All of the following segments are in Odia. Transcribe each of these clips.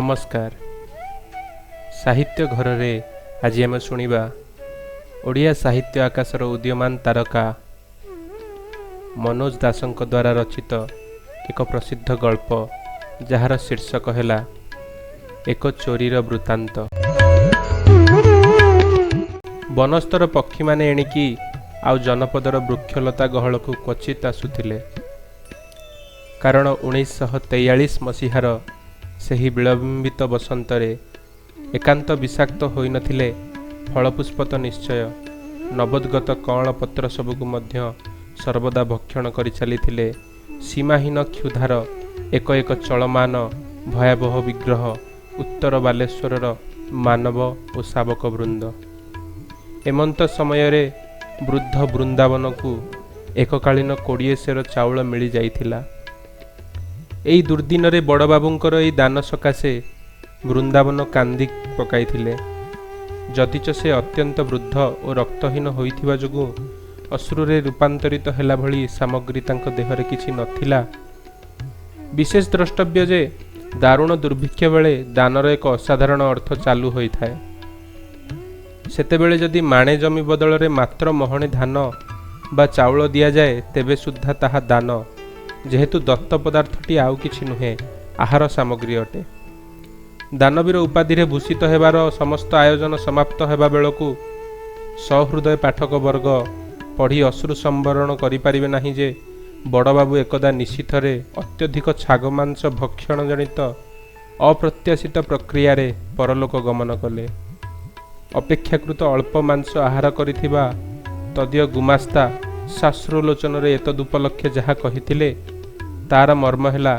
ନମସ୍କାର। ସାହିତ୍ୟ ଘରରେ ଆଜି ଆମେ ଶୁଣିବା ଓଡ଼ିଆ ସାହିତ୍ୟ ଆକାଶର ଉଦୀୟମାନ ତାରକା ମନୋଜ ଦାସଙ୍କ ଦ୍ୱାରା ରଚିତ ଏକ ପ୍ରସିଦ୍ଧ ଗଳ୍ପ, ଯାହାର ଶୀର୍ଷକ ହେଲା ଏକ ଚୋରିର ବୃତ୍ତାନ୍ତ। ବନସ୍ତର ପକ୍ଷୀମାନେ ଏଣିକି ଆଉ ଜନପଦର ବୃକ୍ଷଲତା ଗହଳକୁ କ୍ୱଚିତ୍ ଆସୁଥିଲେ, କାରଣ 1943 ମସିହାର ସେହି ବିଳମ୍ବିତ ବସନ୍ତରେ ଏକାନ୍ତ ବିଷାକ୍ତ ହୋଇନଥିଲେ ଫଳପୁଷ୍ପ ତ ନିଶ୍ଚୟ, ନବୋଦ୍ଗତ କଅଁଳ ପତ୍ର ସବୁକୁ ମଧ୍ୟ ସର୍ବଦା ଭକ୍ଷଣ କରି ଚାଲିଥିଲେ ସୀମାହୀନ କ୍ଷୁଧାର ଏକ ଏକ ଚଳମାନ ଭୟାବହ ବିଗ୍ରହ ଉତ୍ତର ବାଲେଶ୍ୱରର ମାନବ ଓ ଶାବକ ବୃନ୍ଦ। ଏମନ୍ତ ସମୟରେ ବୃଦ୍ଧ ବୃନ୍ଦାବନକୁ ଏକକାଳୀନ 20 ସେର ଚାଉଳ ମିଳିଯାଇଥିଲା। ଏଇ ଦୁର୍ଦ୍ଦିନରେ ବଡ଼ବାବୁଙ୍କର ଏଇ ଦାନ ସକାଶେ ବୃନ୍ଦାବନ କାନ୍ଦି ପକାଇଥିଲେ। ଯଦିଚ ସେ ଅତ୍ୟନ୍ତ ବୃଦ୍ଧ ଓ ରକ୍ତହୀନ ହୋଇଥିବା ଯୋଗୁଁ ଅଶ୍ରୁରେ ରୂପାନ୍ତରିତ ହେଲା ଭଳି ସାମଗ୍ରୀ ତାଙ୍କ ଦେହରେ କିଛି ନଥିଲା। ବିଶେଷ ଦ୍ରଷ୍ଟବ୍ୟ ଯେ ଦାରୁଣ ଦୁର୍ଭିକ୍ଷ ବେଳେ ଦାନର ଏକ ଅସାଧାରଣ ଅର୍ଥ ଚାଲୁ ହୋଇଥାଏ। ସେତେବେଳେ ଯଦି ମାଣେ ଜମି ବଦଳରେ ମାତ୍ର ମହଣେ ଧାନ ବା ଚାଉଳ ଦିଆଯାଏ, ତେବେ ସୁଦ୍ଧା ତାହା ଦାନ, ଯେହେତୁ ଦତ୍ତ ପଦାର୍ଥଟି ଆଉ କିଛି ନୁହେଁ, ଆହାର ସାମଗ୍ରୀ ଅଟେ। ଦାନବୀର ଉପାଧିରେ ଭୂଷିତ ହେବାର ସମସ୍ତ ଆୟୋଜନ ସମାପ୍ତ ହେବା ବେଳକୁ ସହୃଦୟ ପାଠକ ବର୍ଗ ପଢ଼ି ଅଶ୍ରୁ ସମ୍ବରଣ କରିପାରିବେ ନାହିଁ ଯେ ବଡ଼ବାବୁ ଏକଦା ନିଶୀଥରେ ଅତ୍ୟଧିକ ଛାଗ ମାଂସ ଭକ୍ଷଣ ଜନିତ ଅପ୍ରତ୍ୟାଶିତ ପ୍ରକ୍ରିୟାରେ ପରଲୋକ ଗମନ କଲେ। ଅପେକ୍ଷାକୃତ ଅଳ୍ପ ମାଂସ ଆହାର କରିଥିବା ତଦୀୟ ଗୁମାସ୍ତା ସାଶ୍ରୁଲୋଚନରେ ଏତଦୁପଲକ୍ଷେ ଯାହା କହିଥିଲେ, ତାର ମର୍ମ ହେଲା,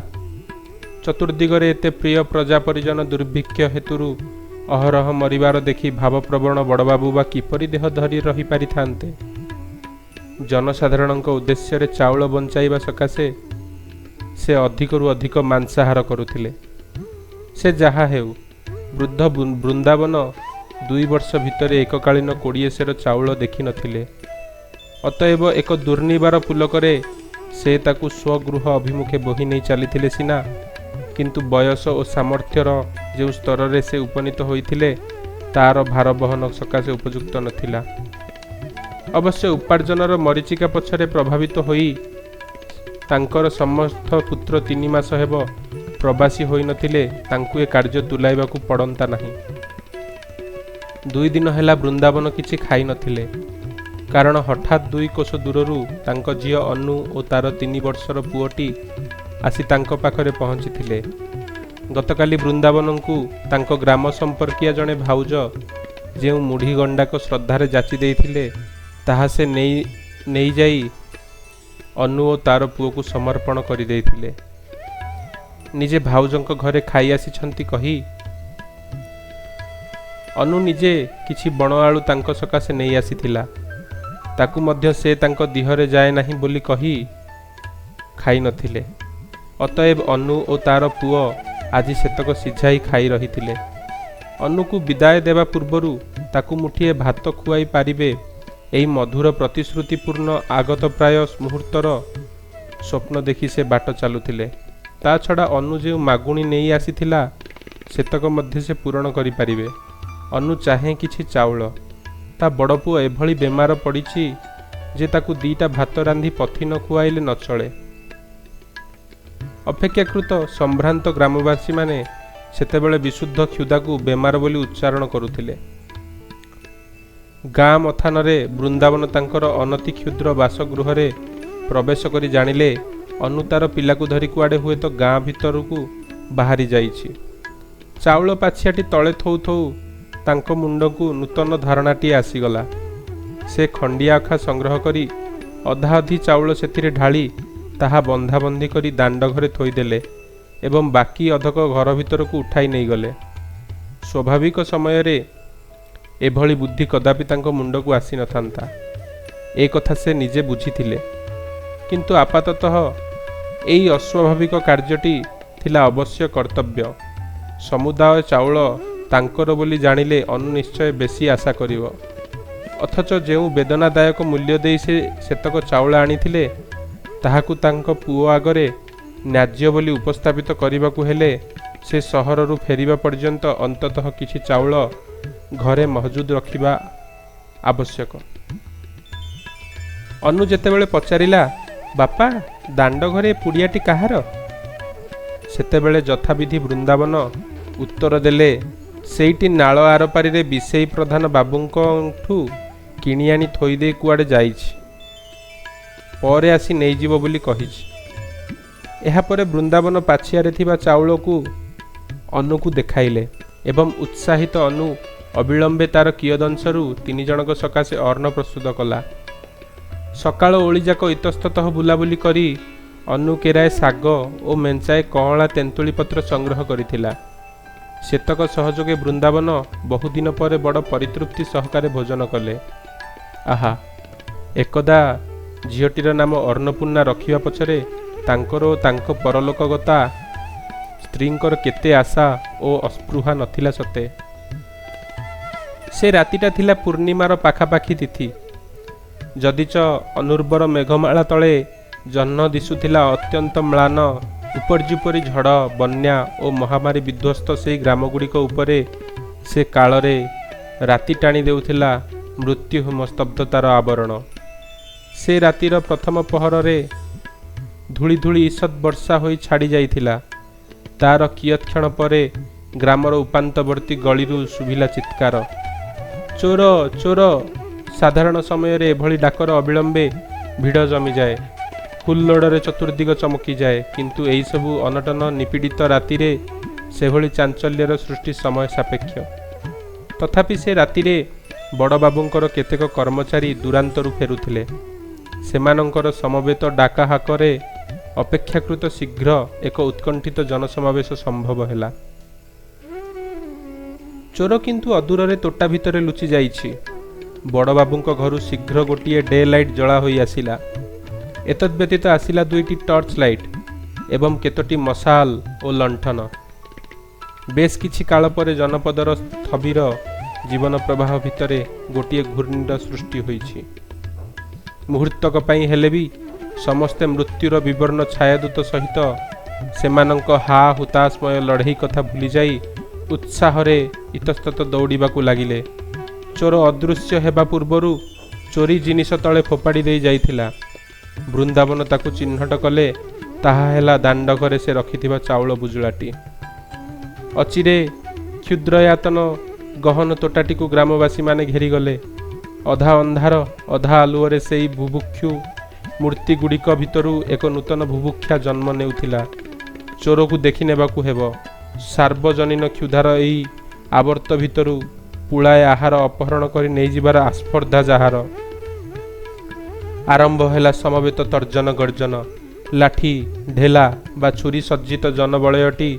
ଚତୁର୍ଦ୍ଦିଗରେ ଏତେ ପ୍ରିୟ ପ୍ରଜା ପରିଜନ ଦୁର୍ଭିକ୍ଷ ହେତୁରୁ ଅହରହ ମରିବାର ଦେଖି ଭାବପ୍ରବଣ ବଡ଼ବାବୁ ବା କିପରି ଦେହ ଧରି ରହିପାରିଥାନ୍ତେ? ଜନସାଧାରଣଙ୍କ ଉଦ୍ଦେଶ୍ୟରେ ଚାଉଳ ବଞ୍ଚାଇବା ସକାଶେ ସେ ଅଧିକରୁ ଅଧିକ ମାଂସାହାର କରୁଥିଲେ। ସେ ଯାହା ହେଉ, ବୃଦ୍ଧ ବୃନ୍ଦାବନ 2 ବର୍ଷ ଭିତରେ ଏକକାଳୀନ 20 ସେର ଚାଉଳ ଦେଖିନଥିଲେ। ଅତଏବ ଏକ ଦୁର୍ନିବାର ପୁଲକରେ ସେ ତାକୁ ସ୍ୱଗୃହ ଅଭିମୁଖେ ବୋହି ନେଇ ଚାଲିଥିଲେ ସିନା, କିନ୍ତୁ ବୟସ ଓ ସାମର୍ଥ୍ୟର ଯେଉଁ ସ୍ତରରେ ସେ ଉପନୀତ ହୋଇଥିଲେ, ତାର ଭାର ବହନ ସକାଶେ ଉପଯୁକ୍ତ ନଥିଲା। ଅବଶ୍ୟ ଉପାର୍ଜନର ମରୀଚିକା ପଛରେ ପ୍ରଭାବିତ ହୋଇ ତାଙ୍କର ସମସ୍ତ ପୁତ୍ର 3 ମାସ ହେବ ପ୍ରବାସୀ ହୋଇନଥିଲେ ତାଙ୍କୁ ଏ କାର୍ଯ୍ୟ ତୁଲାଇବାକୁ ପଡ଼ନ୍ତା ନାହିଁ। 2 ଦିନ ହେଲା ବୃନ୍ଦାବନ କିଛି ଖାଇନଥିଲେ, କାରଣ ହଠାତ୍ 2 କୋଶ ଦୂରରୁ ତାଙ୍କ ଝିଅ ଅନୁ ଓ ତାର 3 ବର୍ଷର ପୁଅଟି ଆସି ତାଙ୍କ ପାଖରେ ପହଞ୍ଚିଥିଲେ। ଗତକାଲି ବୃନ୍ଦାବନଙ୍କୁ ତାଙ୍କ ଗ୍ରାମ ସମ୍ପର୍କୀୟା ଜଣେ ଭାଉଜ ଯେଉଁ ମୁଢ଼ି ଗଣ୍ଡାକ ଶ୍ରଦ୍ଧାରେ ଯାଚି ଦେଇଥିଲେ, ତାହା ସେ ନେଇଯାଇ ଅନୁ ଓ ତାର ପୁଅକୁ ସମର୍ପଣ କରିଦେଇଥିଲେ। ନିଜେ ଭାଉଜଙ୍କ ଘରେ ଖାଇ ଆସିଛନ୍ତି କହି ଅନୁ ନିଜେ କିଛି ବଣ ଆଳୁ ତାଙ୍କ ସକାଶେ ନେଇ ଆସିଥିଲା। ତାକୁ ମଧ୍ୟ ସେ ତାଙ୍କ ଦିହରେ ଯାଏ ନାହିଁ ବୋଲି କହି ଖାଇନଥିଲେ। ଅତଏବ ଅନୁ ଓ ତାର ପୁଅ ଆଜି ସେତକ ସିଝାଇ ଖାଇ ରହିଥିଲେ। ଅନୁକୁ ବିଦାୟ ଦେବା ପୂର୍ବରୁ ତାକୁ ମୁଠିଏ ଭାତ ଖୁଆଇ ପାରିବେ, ଏହି ମଧୁର ପ୍ରତିଶ୍ରୁତିପୂର୍ଣ୍ଣ ଆଗତ ପ୍ରାୟ ମୁହୂର୍ତ୍ତର ସ୍ୱପ୍ନ ଦେଖି ସେ ବାଟ ଚାଲୁଥିଲେ। ତା ଛଡ଼ା ଅନୁ ଯେଉଁ ମାଗୁଣି ନେଇ ଆସିଥିଲା, ସେତକ ମଧ୍ୟ ସେ ପୂରଣ କରିପାରିବେ। ଅନୁ ଚାହେଁ କିଛି ଚାଉଳ। ତା ବଡ଼ ପୁଅ ଏଭଳି ବେମାର ପଡ଼ିଛି ଯେ ତାକୁ 2ଟା ଭାତ ରାନ୍ଧି ପଥି ନ ଖୁଆଇଲେ ନ ଚଳେ। ଅପେକ୍ଷାକୃତ ସମ୍ଭ୍ରାନ୍ତ ଗ୍ରାମବାସୀମାନେ ସେତେବେଳେ ବିଶୁଦ୍ଧ କ୍ଷୁଧାକୁ ବେମାର ବୋଲି ଉଚ୍ଚାରଣ କରୁଥିଲେ। ଗାଁ ମଥାନରେ ବୃନ୍ଦାବନ ତାଙ୍କର ଅନତି କ୍ଷୁଦ୍ର ବାସଗୃହରେ ପ୍ରବେଶ କରି ଜାଣିଲେ ଅନୁ ତାର ପିଲାକୁ ଧରି କୁଆଡ଼େ ହୁଏତ ଗାଁ ଭିତରକୁ ବାହାରି ଯାଇଛି। ଚାଉଳ ପାଛିଆଟି ତଳେ ଥୋଉ ଥୋଉ ତାଙ୍କ ମୁଣ୍ଡକୁ ନୂତନ ଧାରଣାଟିଏ ଆସିଗଲା। ସେ ଖଣ୍ଡିଆ ଅଖା ସଂଗ୍ରହ କରି ଅଧାଅଧି ଚାଉଳ ସେଥିରେ ଢାଳି ତାହା ବନ୍ଧାବନ୍ଧି କରି ଦାଣ୍ଡ ଘରେ ଥୋଇଦେଲେ ଏବଂ ବାକି ଅଧକ ଘର ଭିତରକୁ ଉଠାଇ ନେଇଗଲେ। ସ୍ୱାଭାବିକ ସମୟରେ ଏଭଳି ବୁଦ୍ଧି କଦାପି ତାଙ୍କ ମୁଣ୍ଡକୁ ଆସିନଥାନ୍ତା, ଏ କଥା ସେ ନିଜେ ବୁଝିଥିଲେ। କିନ୍ତୁ ଆପାତତଃ ଏଇ ଅସ୍ୱାଭାବିକ କାର୍ଯ୍ୟଟି ଥିଲା ଅବଶ୍ୟ କର୍ତ୍ତବ୍ୟ। ସମୁଦାୟ ଚାଉଳ ତାଙ୍କର ବୋଲି ଜାଣିଲେ ଅନୁ ନିଶ୍ଚୟ ବେଶୀ ଆଶା କରିବ। ଅଥଚ ଯେଉଁ ବେଦନାଦାୟକ ମୂଲ୍ୟ ଦେଇ ସେ ସେତକ ଚାଉଳ ଆଣିଥିଲେ, ତାହାକୁ ତାଙ୍କ ପୁଅ ଆଗରେ ନ୍ୟାଯ୍ୟ ବୋଲି ଉପସ୍ଥାପିତ କରିବାକୁ ହେଲେ ସେ ସହରରୁ ଫେରିବା ପର୍ଯ୍ୟନ୍ତ ଅନ୍ତତଃ କିଛି ଚାଉଳ ଘରେ ମହଜୁଦ ରଖିବା ଆବଶ୍ୟକ। ଅନୁ ଯେତେବେଳେ ପଚାରିଲା, "ବାପା, ଦାଣ୍ଡ ଘରେ ଏ ପୁଡ଼ିଆଟି କାହାର?" ସେତେବେଳେ ଯଥାବିଧି ବୃନ୍ଦାବନ ଉତ୍ତର ଦେଲେ, "ସେଇଟି ନାଳ ଆରପାରିରେ ବିଶେଇ ପ୍ରଧାନ ବାବୁଙ୍କଠୁ କିଣିଆଣି ଥୋଇଦେଇ କୁଆଡ଼େ ଯାଇଛି। ପରେ ଆସି ନେଇଯିବ ବୋଲି କହିଛି।" ଏହାପରେ ବୃନ୍ଦାବନ ପାଛିଆରେ ଥିବା ଚାଉଳକୁ ଅନୁକୁ ଦେଖାଇଲେ ଏବଂ ଉତ୍ସାହିତ ଅନୁ ଅବିଳମ୍ବେ ତାର କିୟଦଂଶରୁ ତିନିଜଣଙ୍କ ସକାଶେ ଅନ୍ନ ପ୍ରସ୍ତୁତ କଲା। ସକାଳ ଓଳିଯାକ ଇତସ୍ତତଃ ବୁଲାବୁଲି କରି ଅନୁ କେରାଏ ଶାଗ ଓ ମେଞ୍ଚାଏ କଅଁଳା ତେନ୍ତୁଳି ପତ୍ର ସଂଗ୍ରହ କରିଥିଲା। ସେତକ ସହଯୋଗେ ବୃନ୍ଦାବନ ବହୁଦିନ ପରେ ବଡ଼ ପରିତୃପ୍ତି ସହକାରେ ଭୋଜନ କଲେ। ଆହା, ଏକଦା ଝିଅଟିର ନାମ ଅନ୍ନପୂର୍ଣ୍ଣା ରଖିବା ପଛରେ ତାଙ୍କର ଓ ତାଙ୍କ ପରଲୋକଗତା ସ୍ତ୍ରୀଙ୍କର କେତେ ଆଶା ଓ ଆସ୍ପୃହା ନଥିଲା ସତେ! ସେ ରାତିଟା ଥିଲା ପୂର୍ଣ୍ଣିମାର ପାଖାପାଖି ତିଥି। ଯଦିଚ ଅନୁର୍ବର ମେଘମାଳା ତଳେ ଜହ୍ନ ଦିଶୁଥିଲା ଅତ୍ୟନ୍ତ ମ୍ଳାନ, ଉପର୍ଯ୍ୟୁପରି ଝଡ଼, ବନ୍ୟା ଓ ମହାମାରୀ ବିଧ୍ୱସ୍ତ ସେଇ ଗ୍ରାମଗୁଡ଼ିକ ଉପରେ ସେ କାଳରେ ରାତି ଟାଣି ଦେଉଥିଲା ମୃତ୍ୟୁହିମ ସ୍ତବ୍ଧତାର ଆବରଣ। ସେ ରାତିର ପ୍ରଥମ ପହରରେ ଧୂଳି ଧୂଳି ଈଷତ୍ ବର୍ଷା ହୋଇ ଛାଡ଼ି ଯାଇଥିଲା। ତାର କିୟତ୍କ୍ଷଣ ପରେ ଗ୍ରାମର ଉପାନ୍ତବର୍ତ୍ତୀ ଗଳିରୁ ଶୁଭିଲା ଚିତ୍କାର, "ଚୋର! ଚୋର!" ସାଧାରଣ ସମୟରେ ଏଭଳି ଡାକର ଅବିଳମ୍ବେ ଭିଡ଼ ଜମିଯାଏ, ହୁଲ୍ଲୋଡ଼ରେ ଚତୁର୍ଦ୍ଦିଗ ଚମକିଯାଏ। କିନ୍ତୁ ଏହିସବୁ ଅନଟନ ନିପୀଡ଼ିତ ରାତିରେ ସେଭଳି ଚାଞ୍ଚଲ୍ୟର ସୃଷ୍ଟି ସମୟ ସାପେକ୍ଷ। ତଥାପି ସେ ରାତିରେ ବଡ଼ବାବୁଙ୍କର କେତେକ କର୍ମଚାରୀ ଦୂରାନ୍ତରୁ ଫେରୁଥିଲେ। ସେମାନଙ୍କର ସମବେତ ଡାକହାକରେ ଅପେକ୍ଷାକୃତ ଶୀଘ୍ର ଏକ ଉତ୍କଣ୍ଠିତ ଜନସମାବେଶ ସମ୍ଭବ ହେଲା। ଚୋର କିନ୍ତୁ ଅଦୂରରେ ତୋଟା ଭିତରେ ଲୁଚି ଯାଇଛି। ବଡ଼ବାବୁଙ୍କ ଘରୁ ଶୀଘ୍ର ଗୋଟିଏ ଡେ ଲାଇଟ୍ ଜଳା ହୋଇ ଆସିଲା। ଏତଦ୍ବ୍ୟତୀତ ଆସିଲା ଦୁଇଟି ଟର୍ଚ୍ଚ ଲାଇଟ୍ ଏବଂ କେତୋଟି ମଶାଲ ଓ ଲଣ୍ଠନ। ବେଶ୍ କିଛି କାଳ ପରେ ଜନପଦର ସ୍ଥବିର ଜୀବନ ପ୍ରବାହ ଭିତରେ ଗୋଟିଏ ଘୂର୍ଣ୍ଣିର ସୃଷ୍ଟି ହୋଇଛି। ମୁହୂର୍ତ୍ତକ ପାଇଁ ହେଲେ ବି ସମସ୍ତେ ମୃତ୍ୟୁର ବିବର୍ଣ୍ଣ ଛାୟାଦୂତ ସହିତ ସେମାନଙ୍କ ହା ହୁତାଶମୟ ଲଢ଼େଇ କଥା ଭୁଲିଯାଇ ଉତ୍ସାହରେ ଇତସ୍ତତଃ ଦୌଡ଼ିବାକୁ ଲାଗିଲେ। ଚୋର ଅଦୃଶ୍ୟ ହେବା ପୂର୍ବରୁ ଚୋରି ଜିନିଷ ତଳେ ଫୋପାଡ଼ି ଦେଇ ଯାଇଥିଲା। ବୃନ୍ଦାବନ ତାକୁ ଚିହ୍ନଟ କଲେ। ତାହା ହେଲା ଦାଣ୍ଡଘରେ ସେ ରଖିଥିବା ଚାଉଳ ବୁଜୁଳାଟି। ଅଚିରେ କ୍ଷୁଦ୍ରାୟତନ ଗହନ ତୋଟାଟିକୁ ଗ୍ରାମବାସୀମାନେ ଘେରିଗଲେ। ଅଧା ଅନ୍ଧାର ଅଧା ଆଲୁଅରେ ସେଇ ବୁଭୁକ୍ଷୁ ମୂର୍ତ୍ତିଗୁଡ଼ିକ ଭିତରୁ ଏକ ନୂତନ ବୁଭୁକ୍ଷା ଜନ୍ମ ନେଉଥିଲା, ଚୋରକୁ ଦେଖିନେବାକୁ ହେବ। ସାର୍ବଜନୀନ କ୍ଷୁଧାର ଏଇ ଆବର୍ତ୍ତ ଭିତରୁ ପୁଳାଏ ଆହାର ଅପହରଣ କରି ନେଇଯିବାର ଆସ୍ପର୍ଦ୍ଧା ଯାହାର। ଆରମ୍ଭ ହେଲା ସମବେତ ତର୍ଜନ ଗର୍ଜନ। ଲାଠି, ଢେଲା ବା ଛୁରୀ ସଜ୍ଜିତ ଜନବଳୟଟି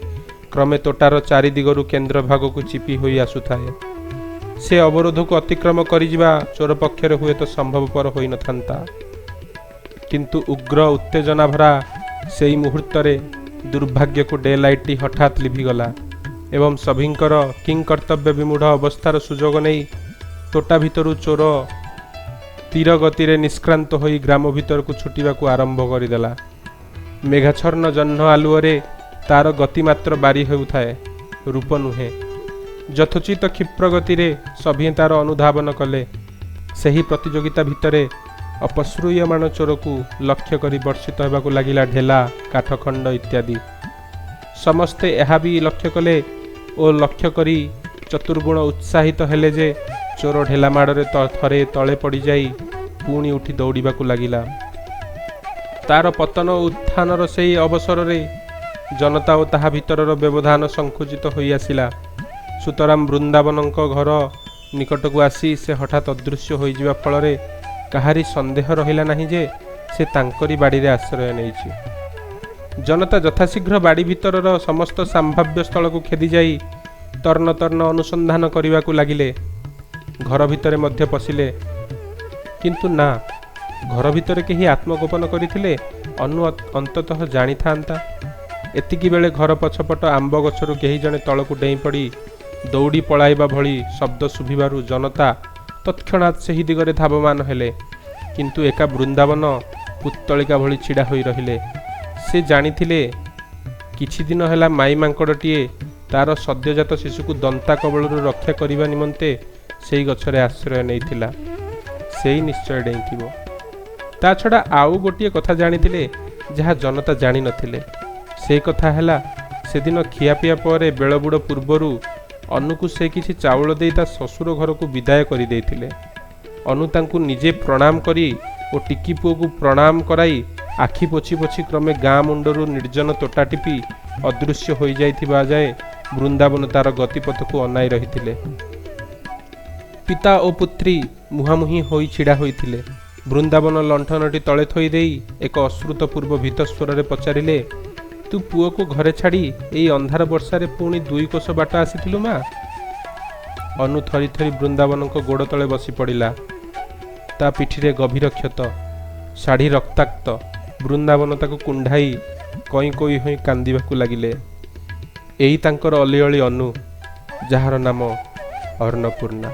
କ୍ରମେ ତୋଟାର ଚାରିଦିଗରୁ କେନ୍ଦ୍ରଭାଗକୁ ଚିପି ହୋଇ ଆସୁଥାଏ। ସେ ଅବରୋଧକୁ ଅତିକ୍ରମ କରିଯିବା ଚୋର ପକ୍ଷରେ ହୁଏତ ସମ୍ଭବପର ହୋଇନଥାନ୍ତା। କିନ୍ତୁ ଉଗ୍ର ଉତ୍ତେଜନାଭରା ସେଇ ମୁହୂର୍ତ୍ତରେ ଦୁର୍ଭାଗ୍ୟକୁ ଡେ ଲାଇଟ୍ଟି ହଠାତ୍ ଲିଭିଗଲା ଏବଂ ସଭିଙ୍କର କିଂକର୍ତ୍ତବ୍ୟବିମୂଢ଼ ଅବସ୍ଥାର ସୁଯୋଗ ନେଇ ତୋଟା ଭିତରୁ ଚୋର ତୀର ଗତିରେ ନିଷ୍କ୍ରାନ୍ତ ହୋଇ ଗ୍ରାମ ଭିତରକୁ ଛୁଟିବାକୁ ଆରମ୍ଭ କରିଦେଲା। ମେଘାଚ୍ଛନ୍ନ ଜହ୍ନ ଆଲୁଅରେ ତାର ଗତି ମାତ୍ର ବାରି ହେଉଥାଏ, ରୂପ ନୁହେଁ। ଯଥୋଚିତ କ୍ଷିପ୍ର ଗତିରେ ସଭିଏଁ ତାର ଅନୁଧାବନ କଲେ। ସେହି ପ୍ରତିଯୋଗିତା ଭିତରେ ଅପସୃୟମାଣ ଚୋରକୁ ଲକ୍ଷ୍ୟ କରି ବର୍ଷିତ ହେବାକୁ ଲାଗିଲା ଢେଲା, କାଠଖଣ୍ଡ ଇତ୍ୟାଦି। ସମସ୍ତେ ଏହା ବି ଲକ୍ଷ୍ୟ କଲେ ଓ ଲକ୍ଷ୍ୟ କରି ଚତୁର୍ଗୁଣ ଉତ୍ସାହିତ ହେଲେ ଯେ ଚୋର ଢେଲା ମାଡ଼ରେ ଥରେ ତଳେ ପଡ଼ିଯାଇ ପୁଣି ଉଠି ଦୌଡ଼ିବାକୁ ଲାଗିଲା। ତାର ପତନ ଓ ଉତ୍ଥାନର ସେଇ ଅବସରରେ ଜନତା ଓ ତାହା ଭିତରର ବ୍ୟବଧାନ ସଂକୁଚିତ ହୋଇ ଆସିଲା। ସୁତରାଂ ବୃନ୍ଦାବନଙ୍କ ଘର ନିକଟକୁ ଆସି ସେ ହଠାତ୍ ଅଦୃଶ୍ୟ ହୋଇଯିବା ଫଳରେ କାହାରି ସନ୍ଦେହ ରହିଲା ନାହିଁ ଯେ ସେ ତାଙ୍କରି ବାଡ଼ିରେ ଆଶ୍ରୟ ନେଇଛି। ଜନତା ଯଥାଶୀଘ୍ର ବାଡ଼ି ଭିତରର ସମସ୍ତ ସମ୍ଭାବ୍ୟ ସ୍ଥଳକୁ ଖେଦିଯାଇ ତନ୍ନ ତନ୍ନ ଅନୁସନ୍ଧାନ କରିବାକୁ ଲାଗିଲେ। ଘର ଭିତରେ ମଧ୍ୟ ପଶିଲେ। କିନ୍ତୁ ନା, ଘର ଭିତରେ କେହି ଆତ୍ମଗୋପନ କରିଥିଲେ ଅନୁ ଅନ୍ତତଃ ଜାଣିଥାନ୍ତା। ଏତିକିବେଳେ ଘର ପଛପଟ ଆମ୍ବ ଗଛରୁ କେହି ଜଣେ ତଳକୁ ଡେଇଁପଡ଼ି ଦୌଡ଼ି ପଳାଇବା ଭଳି ଶବ୍ଦ ଶୁଭିବାରୁ ଜନତା ତତ୍କ୍ଷଣାତ୍ ସେହି ଦିଗରେ ଧାବମାନ ହେଲେ। କିନ୍ତୁ ଏକା ବୃନ୍ଦାବନ ପୁତ୍ତଳିକା ଭଳି ଛିଡ଼ା ହୋଇ ରହିଲେ। ସେ ଜାଣିଥିଲେ କିଛିଦିନ ହେଲା ମାଈ ମାଙ୍କଡ଼ଟିଏ ତା'ର ସଦ୍ୟଜାତ ଶିଶୁକୁ ଦନ୍ତା କବଳରୁ ରକ୍ଷା କରିବା ନିମନ୍ତେ ସେଇ ଗଛରେ ଆଶ୍ରୟ ନେଇଥିଲା। ସେଇ ନିଶ୍ଚୟ ଡେଇଁଥିବ। ତା ଛଡ଼ା ଆଉ ଗୋଟିଏ କଥା ଜାଣିଥିଲେ, ଯାହା ଜନତା ଜାଣିନଥିଲେ। ସେ କଥା ହେଲା, ସେଦିନ ଖିଆପିଆ ପରେ ବେଳବୁଡ଼ ପୂର୍ବରୁ ଅନୁକୁ ସେ କିଛି ଚାଉଳ ଦେଇ ତା ଶ୍ୱଶୁର ଘରକୁ ବିଦାୟ କରିଦେଇଥିଲେ। ଅନୁ ତାଙ୍କୁ ନିଜେ ପ୍ରଣାମ କରି ଓ ଟିକି ପୁଅକୁ ପ୍ରଣାମ କରାଇ ଆଖି ପୋଛି ପୋଛି କ୍ରମେ ଗାଁ ମୁଣ୍ଡରୁ ନିର୍ଜନ ତୋଟା ଟିପି ଅଦୃଶ୍ୟ ହୋଇଯାଇଥିବା ଯାଏ ବୃନ୍ଦାବନ ତାର ଗତିପଥକୁ ଅନାଇ ରହିଥିଲେ। ପିତା ଓ ପୁତ୍ରୀ ମୁହାଁମୁହିଁ ହୋଇ ଛିଡ଼ା ହୋଇଥିଲେ। ବୃନ୍ଦାବନ ଲଣ୍ଠନଟି ତଳେ ଥୋଇ ଦେଇ ଏକ ଅଶ୍ରୁତପୂର୍ବ ଭୀତ ସ୍ୱରରେ ପଚାରିଲେ, ତୁ ପୁଅକୁ ଘରେ ଛାଡ଼ି ଏଇ ଅନ୍ଧାର ବର୍ଷାରେ ପୁଣି 2 କୋଶ ବାଟ ଆସିଥିଲୁ ମା? ଅନୁ ଥରି ଥରି ବୃନ୍ଦାବନଙ୍କ ଗୋଡ଼ ତଳେ ବସି ପଡ଼ିଲା। ତା ପିଠିରେ ଗଭୀର କ୍ଷତ, ଶାଢ଼ୀ ରକ୍ତାକ୍ତ। ବୃନ୍ଦାବନ ତାକୁ କୁଣ୍ଢାଇ କଇଁ କଇଁ ହୋଇ କାନ୍ଦିବାକୁ ଲାଗିଲେ। ଏଇ ତାଙ୍କର ଅଲିଅଳି ଅନୁ, ଯାହାର ନାମ ଅନ୍ନପୂର୍ଣ୍ଣା।